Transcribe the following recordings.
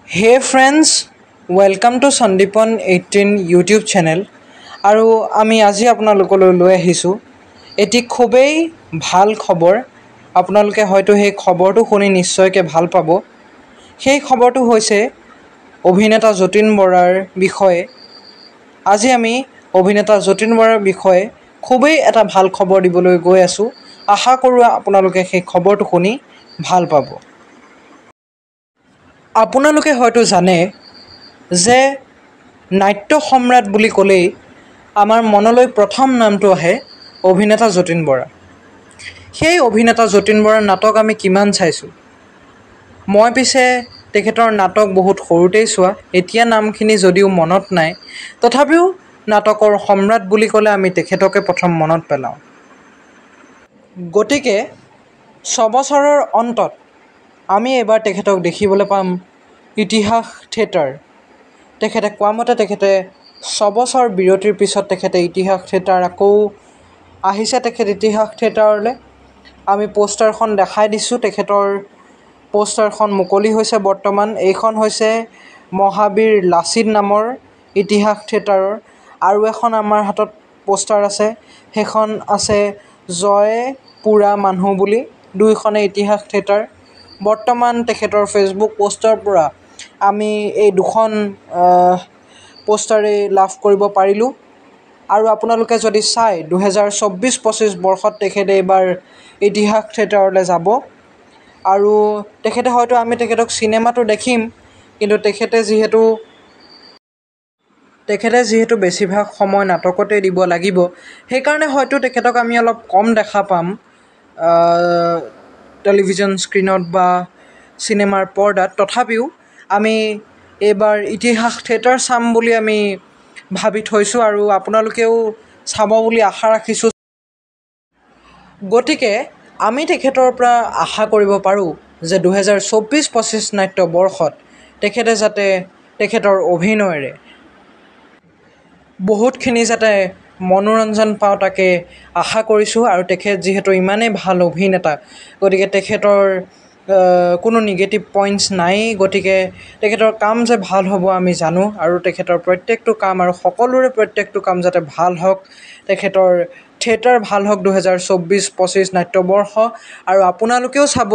Hey friends, welcome to Sandipan 18 YouTube channel. আৰু আমি আজি আপোনালোকলৈ লৈ আহিছোঁ এটি খুবেই ভাল খবৰ। আপোনালোকে হয়তো সেই খবৰটো শুনি নিশ্চয়কৈ ভাল পাব। সেই খবৰটো হৈছে অভিনেতা যতীন বৰাৰ বিষয়ে। আজি আমি অভিনেতা যতীন বৰাৰ বিষয়ে খুবেই এটা ভাল খবৰ দিবলৈ গৈ আছোঁ। আশা কৰোঁ আপোনালোকে সেই খবৰটো শুনি ভাল পাব। আপোনালোকে হয়তো জানে যে নাট্য সম্ৰাট বুলি ক'লেই আমাৰ মনলৈ প্ৰথম নামটো আহে অভিনেতা যতীন বৰা। সেই অভিনেতা যতীন বৰাৰ নাটক আমি কিমান চাইছোঁ। মই পিছে তেখেতৰ নাটক বহুত সৰুতেই চোৱা, এতিয়া নামখিনি যদিও মনত নাই, তথাপিও নাটকৰ সম্ৰাট বুলি ক'লে আমি তেখেতকে প্ৰথম মনত পেলাওঁ। গতিকে ছবছৰৰ অন্তত আমি এইবাৰ তেখেতক দেখিবলৈ পাম ইতিহাস থিয়েটাৰ। তেখেতে কোৱা মতে তেখেতে ছবছৰ বিৰতিৰ পিছত তেখেতে ইতিহাস থিয়েটাৰ আকৌ আহিছে। তেখেত ইতিহাস থিয়েটাৰলৈ আমি পোষ্টাৰখন দেখাই দিছোঁ। তেখেতৰ পোষ্টাৰখন মুকলি হৈছে বৰ্তমান। এইখন হৈছে মহাবীৰ লাচিত নামৰ ইতিহাস থিয়েটাৰৰ। আৰু এখন আমাৰ হাতত পোষ্টাৰ আছে, সেইখন আছে জয় পুৰা মানুহ বুলি। দুইখনে ইতিহাস থিয়েটাৰ। বৰ্তমান তেখেতৰ ফেচবুক পোষ্টৰ পৰা আমি এই দুখন পোষ্টাৰেই লাভ কৰিব পাৰিলোঁ। আৰু আপোনালোকে যদি চায় 2024-25 বৰ্ষত তেখেতে এইবাৰ ইতিহাস থিয়েটাৰলৈ যাব। আৰু তেখেতে হয়তো আমি তেখেতক চিনেমাটো দেখিম, কিন্তু তেখেতে যিহেতু বেছিভাগ সময় নাটকতে দিব লাগিব, সেইকাৰণে হয়তো তেখেতক আমি অলপ কম দেখা পাম টেলিভিশ্যন স্ক্ৰীণত বা চিনেমাৰ পৰ্দাত। তথাপিও আমি এইবাৰ ইতিহাস থিয়েটাৰ চাম বুলি আমি ভাবি থৈছোঁ আৰু আপোনালোকেও চাব বুলি আশা ৰাখিছোঁ। গতিকে আমি তেখেতৰ পৰা আশা কৰিব পাৰোঁ যে 2024-25 নাট্যবৰ্ষত তেখেতে যাতে তেখেতৰ অভিনয়েৰে বহুতখিনি যাতে মনোৰঞ্জন পাওঁ, তাকে আশা কৰিছোঁ। আৰু তেখেত যিহেতু ইমানেই ভাল অভিনেতা, গতিকে তেখেতৰ কোনো নিগেটিভ পইণ্টছ নায়েই। গতিকে তেখেতৰ কাম যে ভাল হ'ব আমি জানো। আৰু তেখেতৰ প্ৰত্যেকটো কাম আৰু সকলোৰে প্ৰত্যেকটো কাম যাতে ভাল হওক, তেখেতৰ থিয়েটাৰ ভাল হওক 2024-25 নাট্যবৰ্ষ। আৰু আপোনালোকেও চাব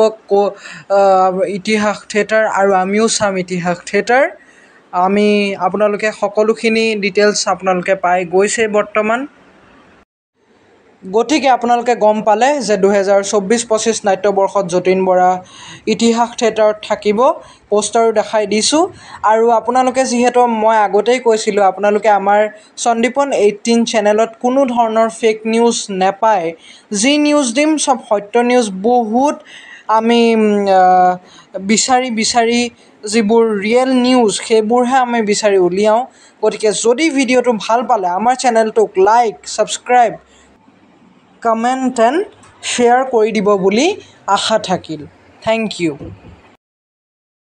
ইতিহাস থিয়েটাৰ আৰু আমিও চাম ইতিহাস থিয়েটাৰ। আমি আপোনালোকে সকলোখিনি ডিটেইলছ আপোনালোকে পাই গৈছেই বৰ্তমান। গতিকে আপোনালোকে গম পালে যে 2024-25 নাট্যবৰ্ষত যতীন বৰা ইতিহাস থিয়েটাৰত থাকিব। পোষ্টাৰো দেখাই দিছোঁ। আৰু আপোনালোকে যিহেতু মই আগতেই কৈছিলোঁ, আপোনালোকে আমাৰ সন্দীপন 18 চেনেলত কোনো ধৰণৰ ফেক নিউজ নাপায়। যি নিউজ দিম চব সত্য নিউজ। বহুত আমি বিচাৰি বিচাৰি যিবোৰ ৰিয়েল নিউজ সেইবোৰহে আমি বিচাৰি উলিয়াওঁ। গতিকে যদি ভিডিঅ'টো ভাল পালে আমাৰ চেনেলটোক like, subscribe, comment and share কৰি দিব বুলি আশা থাকিল। Thank you.